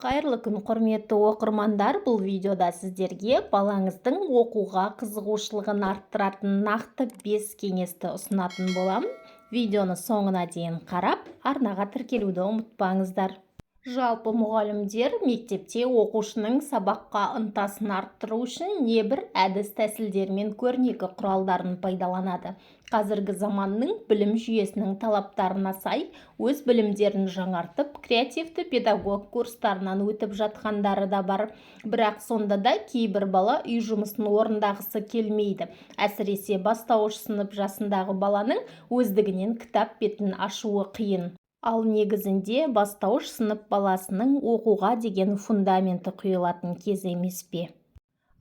Қайырлы күн, құрметті оқырмандар! Бұл видеода сіздерге балаңыздың оқуға қызығушылығын арттыратын нақты 5 кеңесті ұсынатын боламын. Видеоны соңына дейін қарап, арнаға тіркелуді ұмытпаңыздар. Жалпы, мұғалімдер мектепте оқушының сабаққа ынтасын арттыру үшін небір әдіс-тәсілдер мен көрнекі құралдарын пайдаланады. Қазіргі заманның білім жүйесінің талаптарына сай өз білімдерін жаңартып, креативті педагог курстарынан өтіп жатқандары да бар. Бірақ сонда да кейбір бала үй жұмысын орындағысы келмейді. Әсіресе бастауыш сынып жасындағы баланың өздігінен кітап бетін ашуы қиын. Ал негізінде бастауыш сынып баласының оқуға деген фундаменті құйылатын кез емес пе?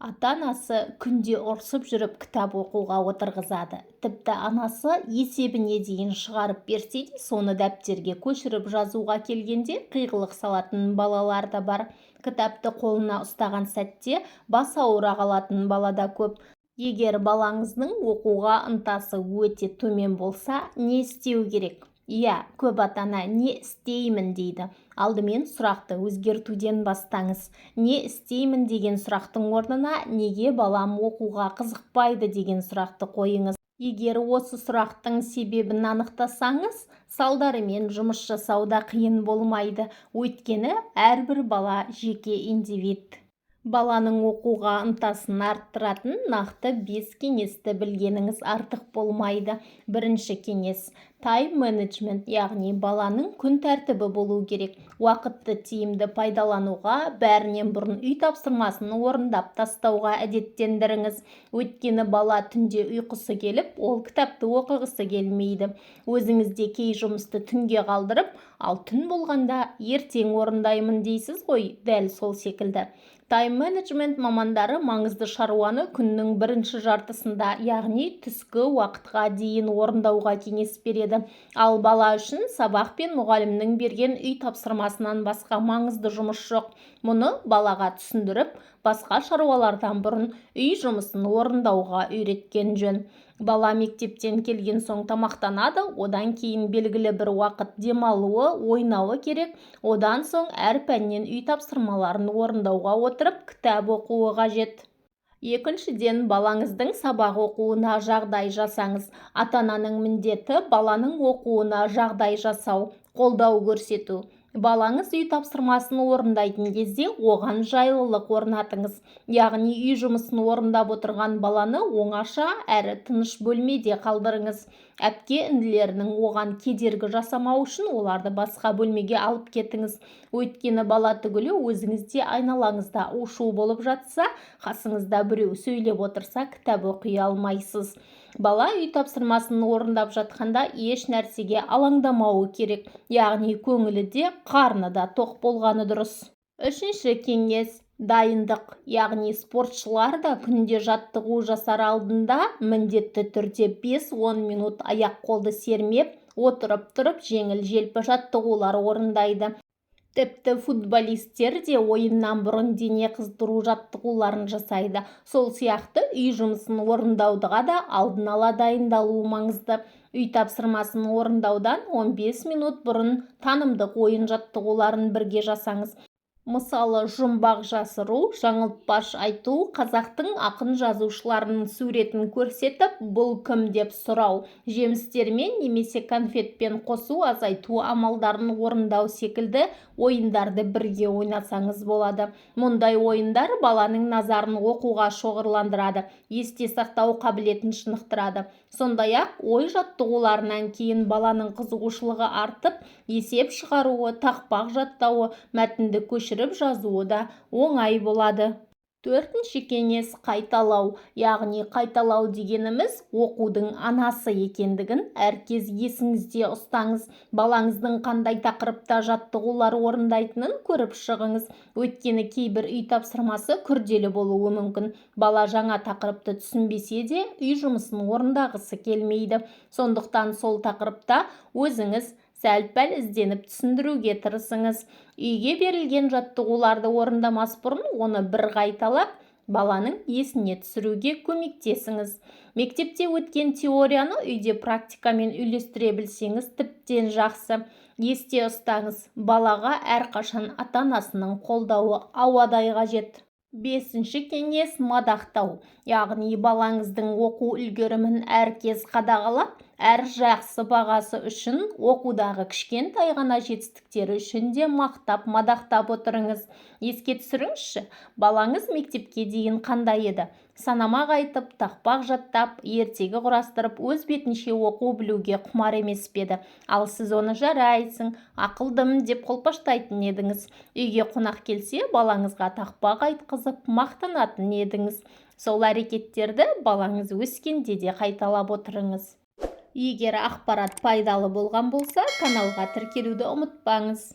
Ата-анасы күнде ұрсып жүріп кітап оқуға отырғызады. Тіпті анасы есебіне дейін шығарып берсе де, соны дәптерге көшіріп жазуға келгенде қиғылық салатын балалар да бар. Кітапты қолына ұстаған сәтте бас ауыра қалатын бала да көп. Егер балаңыздың оқуға ынтасы өте төмен болса, не істеу керек? Иә, көп ата-ана «Не істеймін?» дейді. Алдымен сұрақты өзгертуден бастаңыз. «Не істеймін?» деген сұрақтың орнына «Неге балам оқуға қызықпайды?» деген сұрақты қойыңыз. Егер осы сұрақтың себебін анықтасаңыз, салдарымен жұмыс жасау да қиын болмайды. Өйткені әрбір бала жеке индивид. Баланың оқуға ынтасын арттыратын нақты 5 кеңесті білгеніңіз артық болмайды. Бірінші кеңес: тайм-менеджмент, яғни баланың күн тәртібі болу керек. Уақытты тиімді пайдалануға, бәрінен бұрын үй тапсырмасын орындап тастауға әдеттендіріңіз. Өйткені бала түнде ұйқысы келіп, ол кітапты оқығысы келмейді. Өзіңіз де кей жұмысты түнге қалдырып, ал түн болғанда ертең орындаймын дейсіз ғой, дәл сол секілді. Тайм-менеджмент мамандары маңызды шаруаны күннің бірінші жартысында, яғни түскі уақытқа дейін орындауға кеңес береді. Ал бала үшін сабақ пен мұғалімнің берген үй тапсырмасынан басқа маңызды жұмыс жоқ. Мұны балаға түсіндіріп, басқа шаруалардан бұрын үй жұмысын орындауға үйреткен жөн. Бала мектептен келген соң тамақтанады, одан кейін белгілі бір уақыт демалуы, ойнауы керек. Одан соң әр пәннен үй тапсырмаларын орындауға отырып, кітап оқуы қажет. Екіншіден, балаңыздың сабақ оқуына жағдай жасаңыз. Ата-ананың міндеті – баланың оқуына жағдай жасау, қолдау көрсету. Балаңыз үй тапсырмасын орындайтын кезде оған жайлылық орнатыңыз. Яғни үй жұмысын орындап отырған баланы оңаша әрі тыныш бөлмеде қалдырыңыз. Әпке, інілерінің оған кедергі жасамау үшін оларды басқа бөлмеге алып кетіңіз. Өйткені бала түгілі өзіңіз де айналаңызда у-шу болып жатса, қасыңызда біреу сөйлеп отырса, кітап оқи алмайсыз. Бала үй тапсырмасын орындап жатқанда еш нәрсеге алаңдамауы керек, яғни көңілі де, қарны да тоқ болғаны дұрыс. Үшінші кеңес: дайындық. Яғни спортшылар да күнде жаттығу жасар алдында міндетті түрде 5-10 минут аяқ-қолды сермеп, отырып-тұрып жеңіл-желпі жаттығулар орындайды. Тіпті футболистер де ойыннан бұрын дене қыздыру жаттығуларын жасайды. Сол сияқты үй жұмысын орындаудыға да алдын ала дайындалу маңызды. Үй тапсырмасын орындаудан 15 минут бұрын танымдық ойын жаттығуларын бірге жасаңыз. Мысалы, жұмбақ жасыру, жаңылтпаш айту, қазақтың ақын-жазушыларының суретін көрсетіп, «Бұл кім?» деп сұрау, жемістермен немесе конфетпен қосу, азайту амалдарын орындау секілді ойындарды бірге ойнасаңыз болады. Мұндай ойындар баланың назарын оқуға шоғырландырады, есте сақтау қабілетін шынықтырады. Сондай-ақ ой жаттығуларынан кейін баланың қызығушылығы артып, есеп шығаруы, тақпақ жаттауы, мәтінді көшіріп жазуы да оңай болады. Төртінші кеңес: қайталау. Яғни қайталау дегеніміз оқудың анасы екендігін әркез есіңізде ұстаңыз. Балаңыздың қандай тақырыпта жаттығулар орындайтынын көріп шығыңыз. Өйткені кейбір үй тапсырмасы күрделі болуы мүмкін. Бала жаңа тақырыпты түсінбесе де, үй жұмысын орындағысы келмейді. Сондықтан сол тақырыпта өзіңіз сәл-пәл ізденіп, түсіндіруге тырысыңыз. Үйге берілген жаттығуларды орындамас бұрын оны бір қайталап, баланың есіне түсіруге көмектесіңіз. Мектепте өткен теорияны үйде практикамен үйлестіре білсеңіз, тіптен жақсы. Есте ұстаңыз, балаға әрқашан ата-анасының қолдауы ауадай қажет. Бесінші кеңес: мадақтау. Яғни балаңыздың оқу үлгерімін әркез қадағалап, әр жақсы бағасы үшін, оқудағы кішкентай ғана жетістіктері үшін де мақтап, мадақтап отырыңыз. Еске түсіріңізші, балаңыз мектепке дейін қандай еді? Санамақ айтып, тақпақ жаттап, ертегі құрастырып, өз бетінше оқу білуге құмар емес пе еді? Ал сіз оны «жарайсың, ақылдым» деп қолпаштайтын едіңіз. Үйге қонақ келсе, балаңызға тақпақ айтқызып, мақтанатын едіңіз. Сол әрекеттерді балаңыз өскенде де қайталап отырыңыз. Егер ақпарат пайдалы болған болса, каналға тіркелуді ұмытпаңыз.